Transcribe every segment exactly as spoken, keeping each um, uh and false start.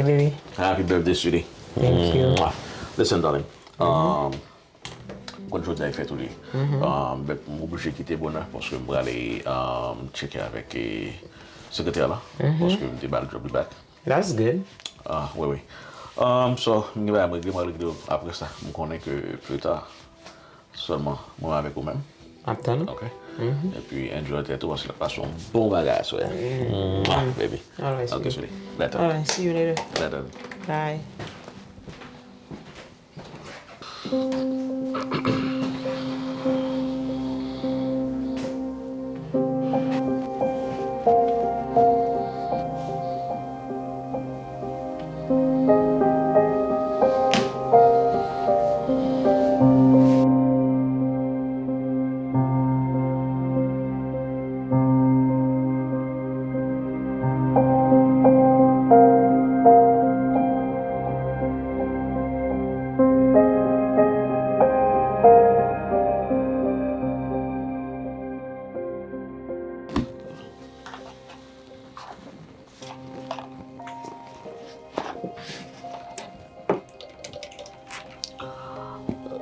Baby. Happy birthday, sweetie. Thank you. Mwah. Listen, darling. Um, konn jodi a e fèt ou li. Um, but m oblije kite bonè paske m prale um, tcheke avèk eh, sekretè la. Paske m te ba l job li back. That's good. Ah, wi, wi. Um, so, m gen bagay m regle, m regle apre sa. M konnen ke pita sèlman mwen avèk ou menm. Ap tann ou. Ok. Epi enjoy tèt ou paske l ap pase yon bon bagay aswè. Mwah, baby. Alright, Ok, sweetie. Sweetie. Later. Alright, see you later. Later. Bye.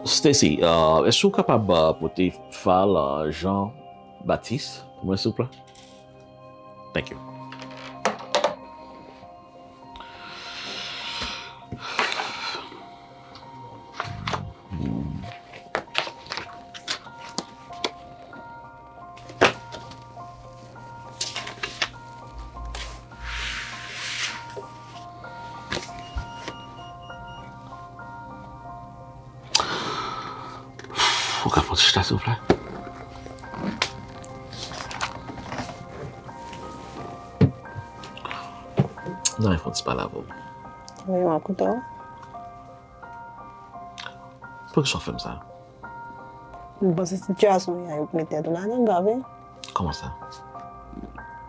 Stacy, uh, èske w kapab uh, pote fal uh, Jean Baptiste pou mwen, silvouplè? Thank you. Ou ka pran ti chita, silvouplè? Nan, fè yon ti pale avè w. Wi, m ap koute w. Poukisa w fè m sa? M panse sitiyasyon w ye a, yo mete tèt ou ladan, grav wi. Kòman sa?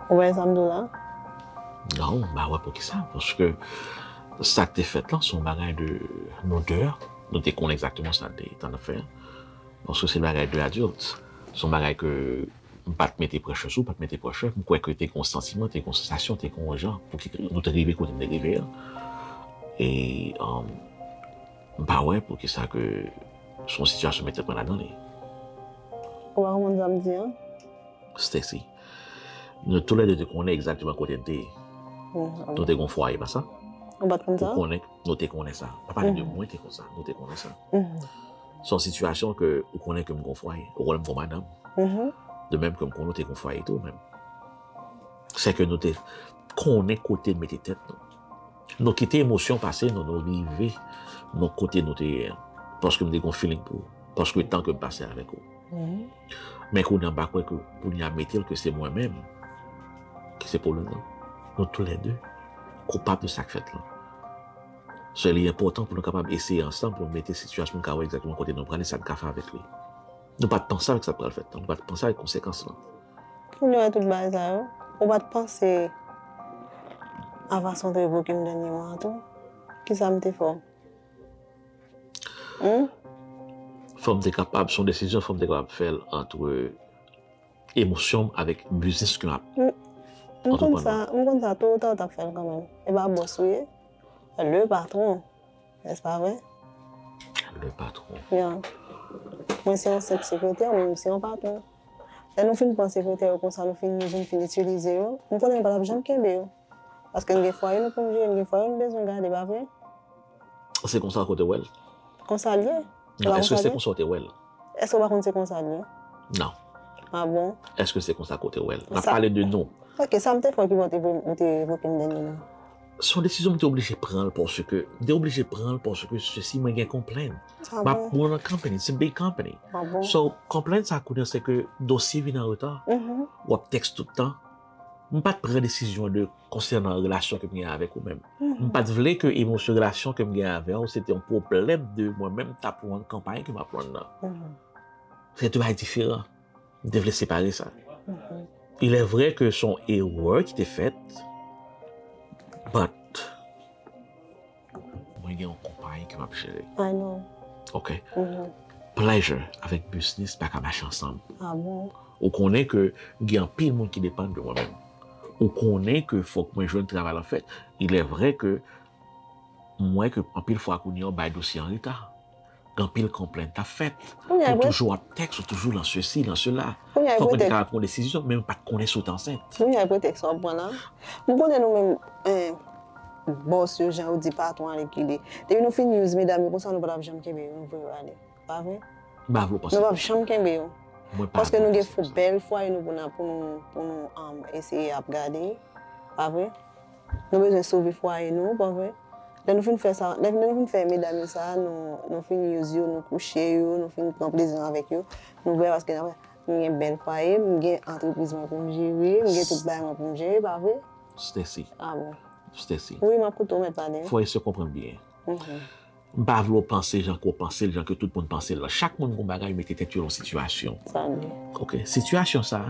Ou wè sa m di w la? Non, m pa wè poukisa. Paske sa k te fèt lan, se yon bagay de nou de. Nou te konnen egzakteman sa n te t ap fè. Paske se bagay de adilt. Se yon bagay ke m pa t mete pressure sou, pa t mete pressure. M kwè ke te gen yon santiman, te gen yon sansasyon, te gen yon jan pou ki nou te rive kote n te rive a. E um, m pa wè poukisa ke se yon sitiyasyon mete mwen ladan li. Ou pa konprann sa m di an? Stacy, nou toulède te konnen egzakteman kote n te ye. Nou te gen yon fwaye, pa sa? Ou pa t konn sa? Ou konnen, nou te konnen sa. Pa pale de mwen te konn sa, nou te konnen sa. Se yon sitiyasyon ke ou konnen ke m gen yon fwaye, ou konnen m gen yon madanm. De menm ke m konnen ou te gen yon fwaye tou, menm. Se ke nou te konnen kote n mete tèt nou. Nou kite emosyon pase nou, nou rive nan kote nou te ye. Paske m te gen yon feeling pou ou. Paske tan ke m pase avèk ou. Men kounye a m pa kwè ke kounye a mete l ke se mwen menm ki se pwoblèm nan. Nou toulède koupab de sa k fèt lan. So li enpòtan pou nou kapab eseye ansanm pou nou mete sitiyasyon pou nou ka wè egzakteman kote nou prale, sa n ka fè avèk li. Nou pa t panse avèk sa k pral fèt lan, nou pa t panse avèk konsekans lan. Ou li wè tout bagay sa yo? Ou pa t panse a fason w te revoke m dènyèman an tou? Kisa m te fè w? Humm? Fò m te kapab, se yon desizyon fò m te kapab fè l antre emosyon m avèk biznis ke m ap M konn sa, m konn sa, to ou ta w t ap fè l kanmenm. E pa bòs ou ye? Le patron. Nèspa vre? Le patron. Ya. Mwen se yon senp sekretè, ou menm se yon patron. Lè nou fin pran sekretè yo konsa, nou fin, nou fin, fin itilize yo, m konnen nou pa t ap janm kenbe yo. Paske n gen fwaye nou pou n jere, n gen fwaye nou bezwen gade, pa vre? Se konsa kote w wè l? Konsa l ye. Non, èske se konsa w te wè l? Èske w pa konn se konsa l ye? Non. Ah bon? Èske se konsa kote w wè l? N ap pale de nou. Ok, sa m te fè w ki fè w te revoke m dènyèman? Se yon desizyon m te oblije pran l paske, m te oblije pran l paske se si mwen gen konplenn. M ap run a company, it's a big company. So, konplenn sa kounye a se ke dosye vin an reta, w ap tèks tout tan. M pa t pran desizyon de konsènan relasyon ke m gen avèk ou menm. M pa t vle ke emosyon relasyon ke m gen avè w, se te yon pwoblèm de mwen menm t ap run kanpay ke m ap run nan. Se te bay diferan. M te vle separe sa. Il est vrai ke se yon erè ki te fèt, but mwen gen yon konpayi ke m ap jere. I know. Ok. Pleasure avèk business pa ka mache ansanm. Ah bon? Ou konnen ke gen anpil moun ki depann de mwen menm. Ou konnen ke fòk mwen jwenn travay la fèt. Il est vrai ke M wè ke anpil fwa kounye a w bay dosye an reta. Gen anpil konplent k ap fèt. Ou toujou ap tèks, ou toujou lan sesi, lan sela. Fòk mwen te kapab pran yon desizyon, men m pa t konnen si w t ansent. Kounye a e pretèks w ap pran la. M konnen nou menm, eh, bòs yo, jan yo di patwon ale kile. Depi nou fin use medam yo konsa, nou pa t ap janm kenbe yo, nou voye yo ale. Pa vre? M pa vle w panse konsa. Nou p ap janm kenbe yo. Mwen pa vle w panse konsa. Paske nou gen fo bèl fwaye nou pou n ap, pou nou, pou nou, um, eseye ap gade. Pa vre? Nou bezwen sove fwaye nou, pa vre? Lè nou fin fè sa, lè, lè nou fin fè medam yo sa, nou, nou fin use yo, nou kouche yo, nou fin pran plezi avèk yo, nou vle paske n ap, m gen bèl fwaye, m gen antrepriz mwen pou m jere, m gen tout bagay mwen pou m jere, pa vre? Stacy. Ah bon. Stacy. Wi, m ap koute w, mèt pale. Fò w eseye konprann byen. Mhm. M pa vle w panse jan ke w panse l, jan ke tout moun panse l lan. Chak moun gon bagay mete tèt yo lan sitiyasyon. Sa vle. Ok, sitiyasyon sa,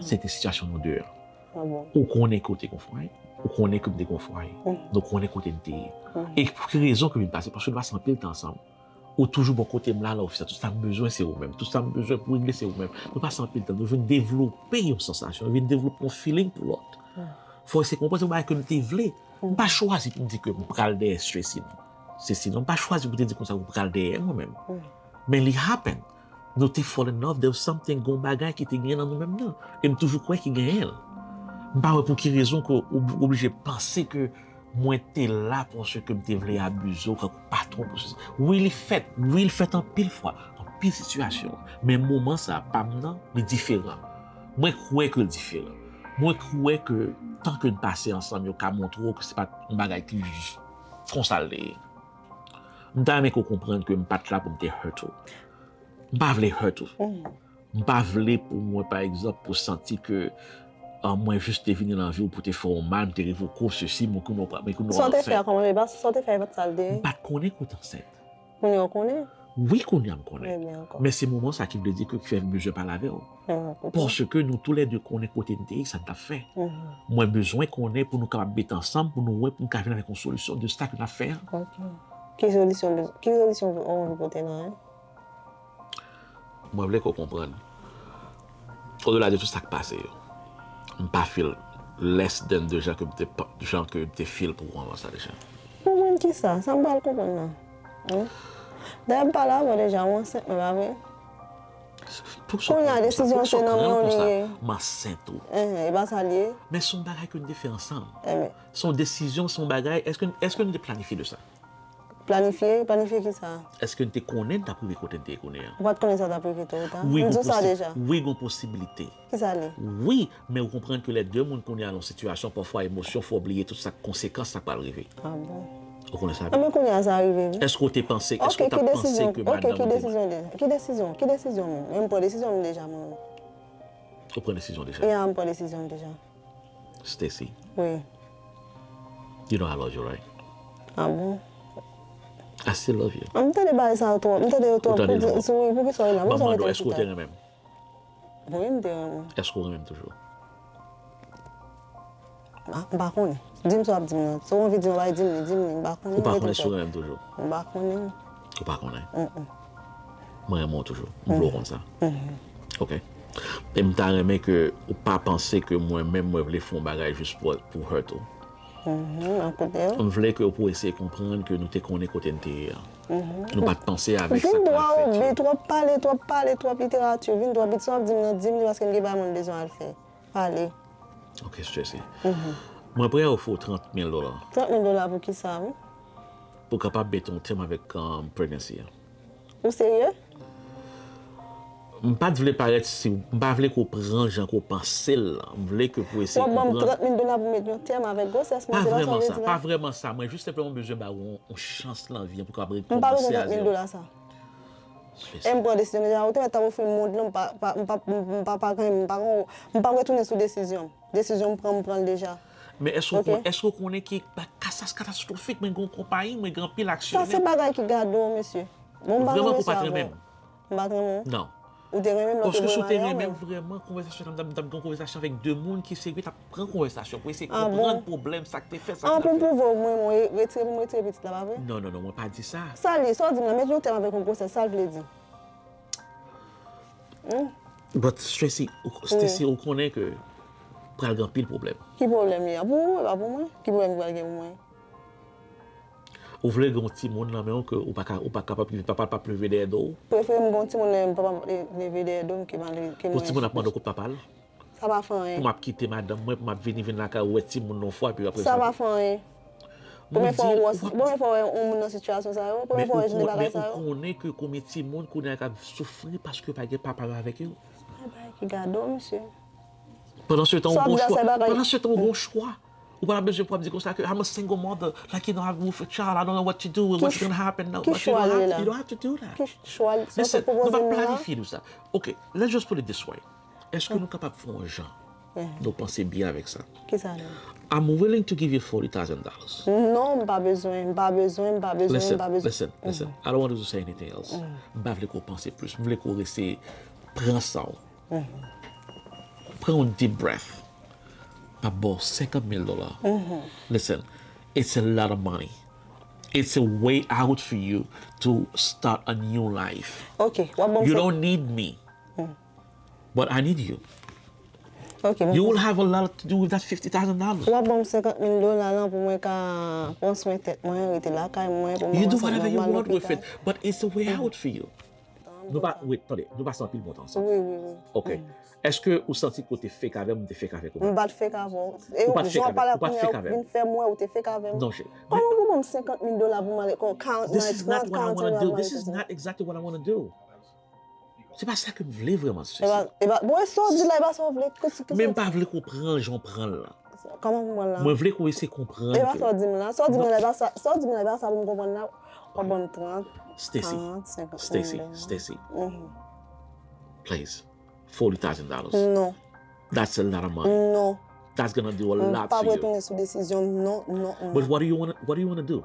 se te sitiyasyon nou de an. Ah bon. Ou konnen ke w te gon fwaye, ou konnen ke m te gon fwaye. Mhm. Nou konnen kote n te ye. Mhm. E pou ki rezon ke m vin pase? Paske nou pase anpil tan ansanm. Ou toujou bò kote m la, la ofis la. Tout sa m bezwen, se ou menm. Tout sa m bezwen pou regle, se ou menm. Nou pase anpil tan. Nou vin devlope yon sansasyon, nou vin devlope yon feeling pou lòt. Mhm. Fò w eseye konprann se yon bagay ke m te vle. M pa chwazi pou m di ke m pral dèyè Stacy, non. Stacy, non, m pa chwazi pou te di konsa pou m pral dèyè mwen menm. Men li happen. Nou te fall in love, there was something, gon bagay ki te genyen nan nou menm nan. E m toujou kwè ki genyen l. M pa wè pou ki rezon ke ou oblije panse ke mwen te la paske m te vle abize w kankou patwon pou sesi. Wi, li fèt. Wi, li fèt anpil fwa, anpil sitiyasyon. Men moman sa a, pa m nan, li diferan. Mwen kwè ke l diferan. Mwen kwè ke tan ke n pase ansanm yo ka montre w ke se pa t yon bagay ki jis konsa l te ye. M ta renmen ke w konprann ke m pa t la pou m te hurt ou. M pa vle hurt ou. M pa vle pou mwen, pa egzanp, pou santi ke, ah, mwen jis te vini nan vi w pou te fè w mal, m te revoke w, sesi, men kounye a w pa, men kounye a w ansent. Sa w te fè a, kòman, e pa, sa w te fè a, e pa t sa l te ye? M pa t konnen ke w t ansent. Kounye a w konnen? Wi, kounye a m konnen. Ebyen, ankò. Men se moman sa ki vle di ke ki fè m bezwen pale avè w. Paske nou toulède konnen kote n te ye, sa n t ap fè. Mwen bezwen konnen pou nou kapab met ansanm, pou nou wè, pou nou ka vin avèk yon solisyon de sa ke n ap fè a. Ok. Ki solisyon, ki solisyon ou anvi pote la, en? Mwen vle ke w konprann. Odela de tout sa k pase yo, m pa feel less than de jan ke m te pa, jan ke m te feel pou ou anvan sa deja. Konprann kisa? Sa m pral konprann la? Dayè m pale avè w deja, ou ansent mwen, pa vre? Kounye a, desizyon se nan men w li ye. M ansent ou. Enhen, e pa sa l ye? Men se yon bagay ke n te fè ansanm. Se yon desizyon, se yon bagay. Èske, èske n te planifye de sa? Planifye? Planifye kisa? Èske n te konnen n t ap rive kote n te ye kounye a? Ou pa t konnen sa t ap rive tò ou ta? M di w sa deja. Wi, gon posiblite. Kisa l ye? Wi, men ou konprann ke lè de moun kounye a nan yon sitiyasyon, pafwa emosyon fè w bliye tout sa k konsekans sa k pral rive. Ah bon? Ou konnen sa byen. Anben kounye a sa rive wi. Èske w te panse, èske w t ap panse ke madanm ou te... Ok, ki desizyon, ki desizyon, ki desizyon menm? Men m pran desizyon m deja mwen. Ou pran desizyon deja? Ya, m pran desizyon m deja. Stacy. Wi. You know I love you, right? Ah bon? I still love you. Ah, m tande bagay sa twòp. M tande yo twòp. Ou tande l twòp. Pou ki, pou ki sa w la? Ban m mande w, èske w te renmen m? Wi, m te renmen w. Èske w renmen m toujou? Ah, m pa konnen. Di m sa w ap di m nan. Si w anvi di m, bay di m li, di m li. M pa konnen. Ou pa konnen si w renmen m toujou? M pa konnen. Ou pa konnen? Mm, mm. Mwen renmen w toujou. M vle w konn sa. Ok. E m ta renmen ke ou pa panse ke mwen menm mwen vle fè yon bagay jis pou, pou hurt ou. M ap koute w. M vle ke ou pou eseye konprann ke nou te konnen kote n te ye a. Nou pa t panse avèk sa k pral fèt yo. Vin dwa obit, w ap pale, twòp pale, twòp literati, vin dwa obit, sa w ap di m nan, di m li paske m gen bagay mwen bezwen al fè. Pale. Ok, Stacy. Mwen prè ofri w trant mil dola. Trant mil dola pou kisa, wi? Pou kapab mete yon tèm avèk, um, pregnancy a. Ou serye? M pa t vle parèt si, m pa vle ke w pran jan ke w panse l lan. M vle ke pou eseye konprann. W ap ban m trant mil dola pou m met yon tèm avèk gwosès mwen, se pa sa w vle di la? Pa vrèman sa, pa vrèman sa. Mwen jis senpleman bezwen ba w yon, yon chans lan vi an pou w kapab rekòmanse a zewo. M pa bezwen trant mil dola sa. E m pran desizyon deja. Ou te mèt ap ofri m mond lan, m pa, pa, m pa, m pa, pa, m pa, m pa retounen sou desizyon m. Desizyon m pran, m pran l deja. Men èske w kon-, èske w konnen ki ba-, kasas katastwofik, mwen gen yon konpayi, mwen gen anpil aksyon. Sa se bagay ki gade w, mesye. Bon, m pa renmen mesye avè w. Vrèman ke w pa t renmen m? M pa t renmen w. Non. Ou te renmen m, lè w te voye m ale a menm. Paske si w te renmen m vrèman, konvèsasyon sa, m t ap, m t ap gen yon konvèsasyon avèk de moun ki serye, t ap pran konvèsasyon pou eseye konprann pwoblèm, sa k te fèt, sa k te fèt. Ah bon? Ah, pou m pwouve w mwen, mwen retire, pou m retire pitit la, pa vre? Non, non, non, mwen pa di sa. Sa l ye, sa w di m nan, met yon tèm avèk yon gwosès, sa l vle di? Hmm? But Stacy, ou, Stacy, ou konnen ke pral gen anpil pwoblèm. Ki pwoblèm li a? Pou ou, e pa pou mwen? Ki pwoblèm ki pral gen pou mwen? Ou vle gen yon timoun nan men w ke ou pa ka, ou pa kapab, papa l p ap leve dèyè do w? Prefere m gen yon timoun nan men m, papa m p ap leve dèyè do m ke m al, ke m... Pou timoun ap mande w kot papa l? Sa pa fè anyen. Pou m ap kite madanm mwen, pou m ap vini, vin lakay ou, wè timoun nan yon fwa, epi apre sa... Sa pa fè anyen. Premye fwa w wè, premye fwa w wè yon moun nan sitiyasyon sa yo, premye fwa w wè jan de bagay sa yo. Men ou konnen ke konbyen timoun kounye a k ap soufri paske pa gen papa yo avèk yo? Ay, bagay ki gado, mesye. Pandan se tan, ou gon chwa. Pandan se tan, ou gon chwa. Ou pa bezwen pou ap di konsa ke, "I'm a single mother, like, you know, I move a child, I don't know what to do, what's gonna happen now, what gonna happen." You don't have to do that. Ki chwa li? Listen, nou pa planifye nou sa. Ok, let's just put it this way. Èske nou kapab fè yon jan? Nou panse byen avèk sa. Ki sa nou? I'm willing to give you forty thousand dollars. Non, m pa bezwen, m pa bezwen, m pa bezwen, m pa bezwen. Listen, listen, listen. I don't want you to say anything else. M pa vle ke w panse plis. M vle ke w rese pran sa w. Pran yon deep breath. M ap ba w senkant mil dola. Listen, it's a lot of money. It's a way out for you to start a new life. Ok, w ap ban m... You don't need me. But I need you. Ok, you will have a lot to do with that fifty thousand dollars. W ap ban m senkant mil dola lan pou mwen ka pran swen tèt mwen, rete lakay mwen, pou mwen... You do whatever you want with it, but it's a way out for you. Nou pa, wait, tande, nou pase anpil bon tan ansanm. Wi, wi, wi. Ok. Èske ou santi ke w te fake avè m, m te fake avèk ou menm? M pa t fake avè w. E jan w pale a kounye a, ou vin fè m wè ou te fake avè m. Non, cheri. Kòman pou ban m senkant mil dola pou m ale, karant, trant, karant mil dola pou m ale Etazini? This is not what I want to do. Se pa sa ke m vle vrèman, Stacy. Epa, epa, bon, e sa w di la, e pa sa w vle. Men m pa vle ke w pran jan w pran l lan. Kòman pou mwen la? Mwen vle ke w eseye konprann ke... E pa sa w di m la. Sa w di m la, e pa sa, sa w di m la, e pa sa pou m konprann la. W ap ban m trant, karant, senkant mil dola. Stacy, Stacy, Stacy. Please. Forty thousand dollars. Non. That's a lot of money. Non. That's gonna do a lot for you. M p ap retounen sou desizyon m, non, non, non. But what do you wanna, what do you wanna do?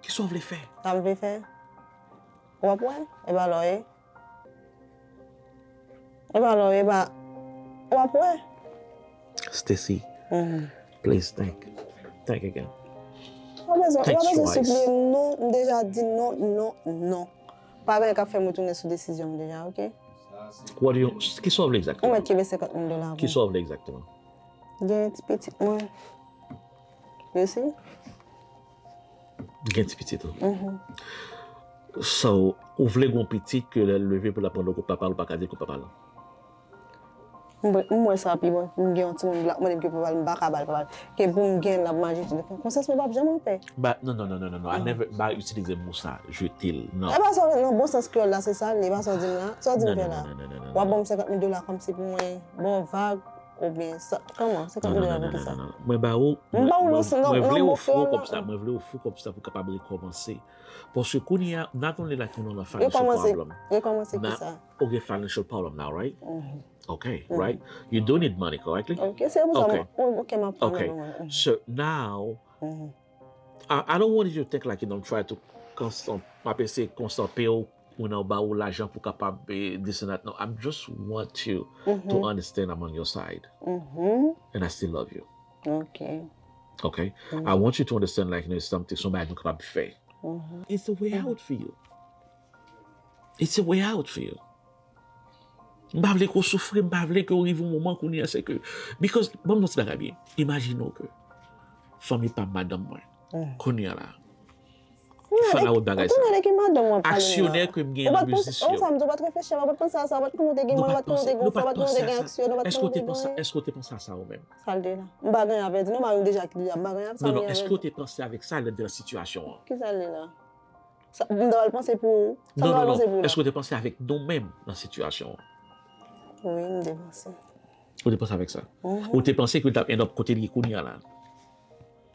Kisa w vle fè? Sa m vle fè? W ap wè? Epa lò ye. Epa lò ye, epa, w ap wè. Stacy, please think. Think again. Ou pa bezwen, ou pa bezwen sipliye m, non. M deja di non, non, non. Pa gen anyen k ap fè m retounen sou desizyon m deja, ok? What do you, kisa w vle egzakteman? Ou mèt kenbe senkant mil dola pou mwen. Kisa w vle egzakteman? Gen ti pitit mwen. You see? Gen ti pitit ou. So, ou vle gon pitit ke lè l leve pou l ap mande w kot papa l, ou pa ka di l kot papa l? M wè, m wè sa pi bon. M gen yon timoun, l ap mande m ki papa l, m pa ka ba l papa l. Ke pou m gen l, l ap mache. Konsyans mwen p ap janm anpè. Ba, non, non, non, non, non, non. I never, ba itilize mo sa, jete l, non. E pa sa, nan bon sans kreyòl la, se sa l ye, e pa sa w di m la. Sa w di m fè la? W ap ban m senkant mil dola kòmsi pou mwen ba w vag, oubyen sa, kòman? Senkant mil dola pou kisa? Mwen ba ou, mwen, mwen, mwen vle ofri w kòb sa, mwen vle ofri w kòb sa pou w kapab rekòmanse. Paske kounye a, not only like, you know, the financial problem. Rekòmanse, rekòmanse kisa? Ou gen financial problem now, right? Ok, right? You do need money, correctly? Ok, se pou sa mwen, ok, m ap pale pou mwen. So now, I, I don't want you to think like, you know, I'm trying to constant, m ap eseye konstanpe w, pou nan ba ou lajan pou kapab, eh, this and that. No, I just want you to understand I'm on your side. And I still love you. Ok. Ok? I want you to understand, like, you know, it's something, somebody nou kapab fè. It's a way out for you. It's a way out for you. M pa vle ke w soufri, m pa vle ke w rive yon moman kounye a, se ke, because, ban m di w ti bagay byen. Imajine w ke fanmi pa m, madanm mwen, kounye a la, fanawout bagay sa. Aksyonè ke m gen nan biznis yo. Ou pa t reflechi, ou pa t panse a sa, ou pa t konnen w te gen mwen, ou pa t konnen w te gen yon frè, ou pa t konnen w te gen aksyon, ou pa t konnen w te gen... Èske w te panse a sa ou menm? Sa l te la. M pa gen anyen a pèdi, non, mari m deja kite, m pa gen anyen a pèdi. Non, non, èske w te panse avèk sa lè w te nan sitiyasyon an? Kisa l te la? Sa, m ta pral panse pou ou. Sa m ta pral panse pou ou la? Non, non, non. Èske w te panse avèk nou menm nan sitiyasyon an? Wi, m te panse. Ou te panse avèk sa? Ou te panse ke l t ap end up kote l ye kounye a la?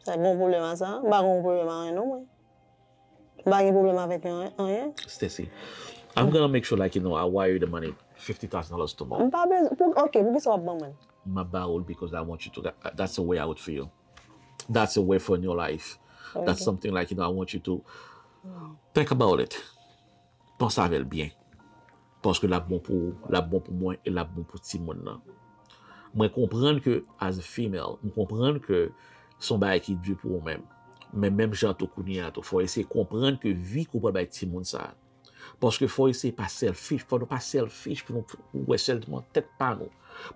Sa bon pwoblèm a sa? M pa gen yon pwoblèm a anyen non mwen. M pa gen pwoblèm avèk anyen, anyen. Stacy, I'm gonna make sure, like, you know, I wire you the money, fifty thousand dollars tomorrow. M pa bezwen, pou, ok, poukisa w ap ban mwen l? M ap ba ou l because I want you to, that's a way out for you. That's a way for a new life. That's something like, you know, I want you to think about it. Panse avè l byen. Paske l ap bon pou ou, l ap bon pou mwen, e l ap bon pou timoun nan. Mwen konprann ke, as a female, m konprann ke se yon bagay ki di pou ou menm. Men menm jan tou kounye a tou, fò w eseye konprann ke vi ke w pral bay timoun sa a, Paske fò eseye pa selfish, fò nou pa selfish pou nou pou wè sèlman tèt pa nou.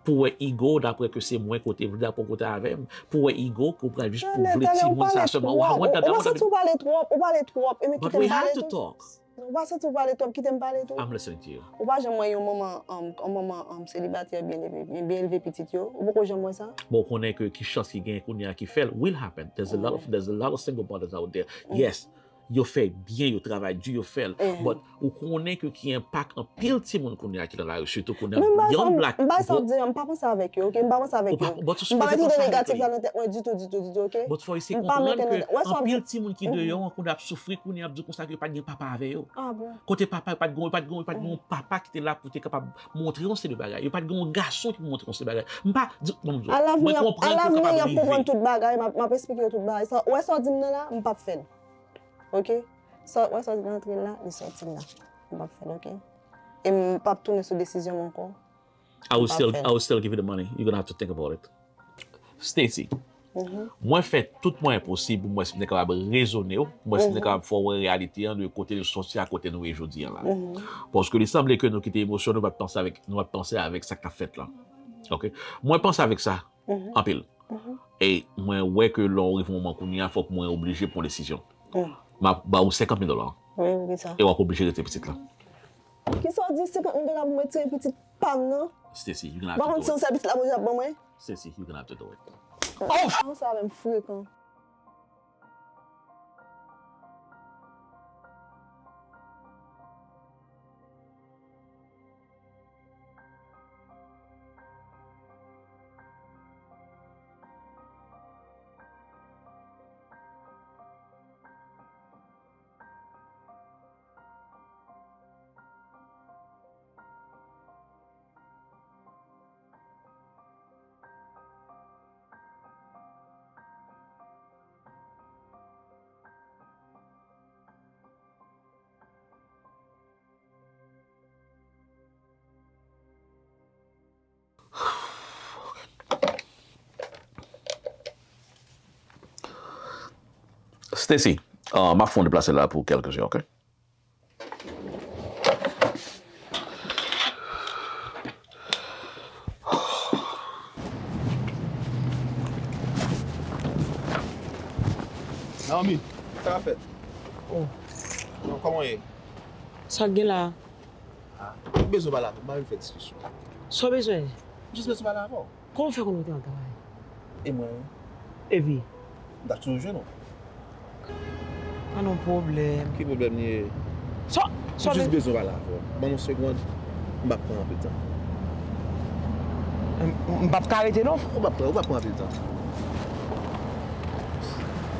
Pou wè ego, dapre ke se mwen kote vle, dapre kote avè m. Pou wè ego, ke w pral jis pou vle timoun sa sèlman. Ou pa santi ou pale twòp, ou pale twòp, e men kite m pale tou. Ou pa santi ou pale twòp, kite m pale tou. I'm listening to you. Ou pa janm wè yon manman, um, yon manman, um, selibatè byen leve, byen, byen elve pitit yo. Ou poko janm wè sa? Bon, ou konnen ke ki chans ki genyen kounye a ki fè l. Will happen. There's a lot of, there's a lot of single mothers out there. Yes. Yo fè byen, yo travay di, yo fè l. But ou konnen ke ki enpak anpil timoun kounye a ki nan lari, sitou kounye a young black. M pa sa w di, m pa panse avèk yo, ok? M pa panse avèk yo. M pa mete ide negatif la nan tèt mwen ditou, ditou, ditou, ok? But fò eseye konprann ke anpil timoun ki deyò an kounye a ap soufri kounye a, ap di konsa ke yo pa t gen papa avè yo. Kote papa yo pa t gen, yo pa t gen, yo pa t gen yon papa ki te la pou te kapab montre yon seri de bagay. Yo pa t gen yon gason ki pou montre yon seri de bagay. M pa di, bon, mwen konprann ke w kapab rive. Tout bagay, m ap, m ap esplike yo tout bagay. Sa, ou wè sa w di m nan la, m p ap fè l. Ok? Sa, wè sa w di m antre la, li sòti la. M p ap fè l, ok? E m p ap tounen sou desizyon m ankò. I will still, I will still give you the money. You're gonna have to think about it. Stacy, mwen fè tout mwayen posib pou mwen si m te kapab rezone w, pou mwen si m te kapab fè w wè reyalite an de kote l sòti a kote nou ye jodi an la. Paske li sanble ke nou kite emosyon nou pa t panse avèk, nou pa t panse avèk sa k t ap fèt la. Ok? Mwen panse avèk sa anpil. E mwen wè ke lè w rive yon moman kounye a, fòk mwen oblije pran desizyon. M ap ba w senkant mil dola. Wi, wi, sa. E w ap oblije rete pitit la. Kisa w di senkant mil dola pou mwen tire pitit pa m nan? Stacy, you gonna have to do it. Ou pa konn si yon sèl pitit la pou y ap ban mwen? Stacy, you gonna have to do it. Oh! Sa menm frekan. Stacy, uh, m ap fè yon deplase la pou kèlke jou, ok? Naomi, sa k ap fèt? Oh. Kòman w ye? Sa k gen la? Ah, m bezwen pale avè w, m pa vin fè diskisyon. Sa w bezwen? M jis bezwen pale avè w. Kòman w fè konnen w te al travay? E mwen? Epi? M t ap toujou jwenn ou. Pa nan pwoblèm. Ki pwoblèm li ye? Sa, sa. M jis bezwen pale avè w. Ban m yon segonn. M p ap pran anpil tan. M, m p ap ka rete non. Ou p ap pran, ou p ap pran anpil tan.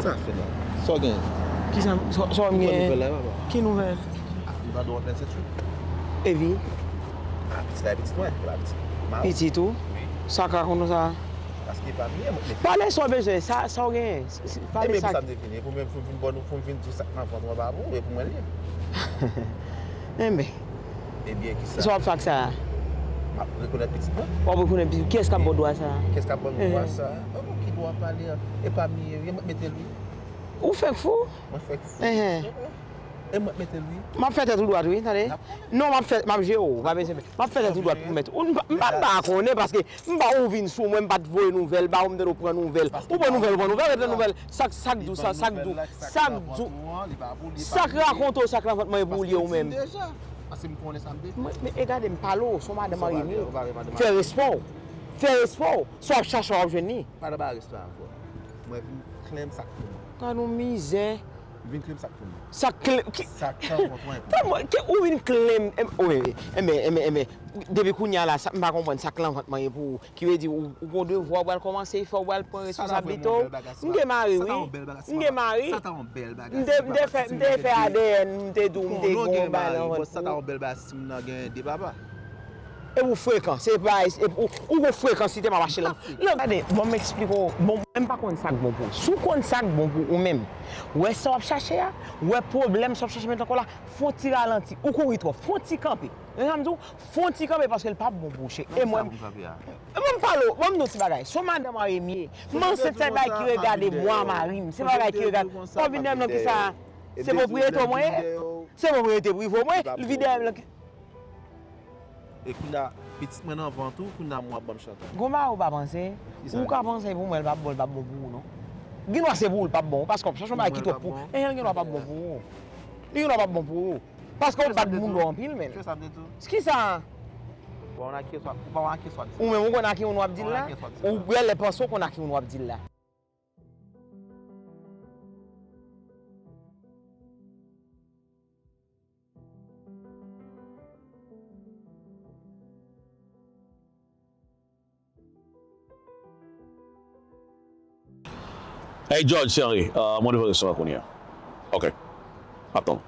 Sa fè la? Sa w gen? Kisa, sa, sa w gen? Ou konn nouvèl la, papa? Ki nouvèl? Ah, m tande w anplèn sentri. Epi? Ah, pitit la, pitit mwen, e pa pitit mari. Pitit ou? Wi. Sa ka konn sa? Paske e pa m li ye, mwen mete. Pale sa w bezwen, sa, sa w genyen. Pale sa. Ebyen, pou sa m te vini, pou m, pou m vin bò nou, pou m vin di w sa k nan vant mwen pa pou ou, e pou mwen li ye. Enben. Ebyen, kisa? Sa w ap fè ak sa a? M ap rekonèt pitit mwen. W ap rekonèt pitit. Kiyès k ap ba w dwa sa a? Kiyès k ap ban nou dwa sa a? Ban nou ki dwa pale a? E pa m li ye, wi, e mwen k mete l, wi. Ou fèk fou? Mwen fèk fou. Enhen. E mwen k mete l, wi. M ap fè tèt ou dwat, wi, tande. Non, m ap fè, m ap jere w, pa bezwen. M ap fè tèt ou dwat pou mèt. Ou, m pa, m pa, m pa konnen, paske m ba ou vin sou mwen, m pa t voye nouvèl ba ou, m tande w pran nouvèl. Ou pran nouvèl, ou pran nouvèl, ou pran nouvèl. Sa k, sa k di w sa, sa k di w, sa k di w, sa k rakonte w, sa k nan vant mwen e pou ou li ye ou menm. Paske m konnen sa m te fè. Men, men, e gade, m pale w, se yon madanm marye m ye. Fè respè w. Fè respè w. Sa w ap chache a, w ap jwenn li. Pa nan ba respè avè w. Mwen vin claim sa k pou mwen. Gad yon mizè. M vin claim sa k pou mwen. Sa k claim, ki, sa k nan vant mwen pou mwen. Kòman, ki, ou vin claim, em, wi, enben, enben, enben, depi kounye a la, sa, m pa konprann sa k nan vant mwen ye pou ou. Ki vle di, ou, ou gon devwa, ou pral kòmanse fè, ou pral pran responsablite w. M gen mari, wi. M gen mari. M te, m te fè, m te fè A D N, m te di w, m te gon bagay nan vant mwen. Sa ta yon bèl bagay si m nan gen de papa. Epi w frekan, se pa, epi w, ou gon frekansite m ap achte lan. Gade, bon, m eksplike w. Bon, mwen m pa konn sa k bon pou ou. Si w konn sa k bon pou ou menm, wè sa w ap chache a, wè pwoblèm sa w ap chache met ankò la, fè yon ti ralanti. Ou kouri twòp, fè yon ti kanpe. Ou konn sa m di w? Fè yon ti kanpe paske l p ap bon pou ou, cheri. E mwen, mwen m pale w, ban m di w ti bagay. Se yon madanm marye m ye. M ansent, se bagay ki regade mwen, mari m. Se bagay ki regade. Kòm vin dèyè m nan kisa? Se pwopriyete w mwen ye? Se mwen pou rete privo mwen, li vide dèyè m lan. E kounye a, pitit mwen nan vant ou, kounye a mwen ap ban m chantaj. Gon bagay ou pa panse. Ou ka panse pou mwen, l p ap bon, l p ap bon pou ou non. Gen dwa se pou ou l p ap bon, paske w ap chache yon bagay ki twòp pou ou. Enhen, l gen dwa p ap bon pou ou. Li gen dwa p ap bon pou ou. Paske w bat moun dò anpil, men. Kisa? Ou pa wè a kiyès w ap di? Ou menm ou konn a ki moun w ap di l la? Ou genlè panse w konn a ki moun w ap di l la. Hey George, Sherry, uh, mwen devan restoran kounye a. Ok. Atann.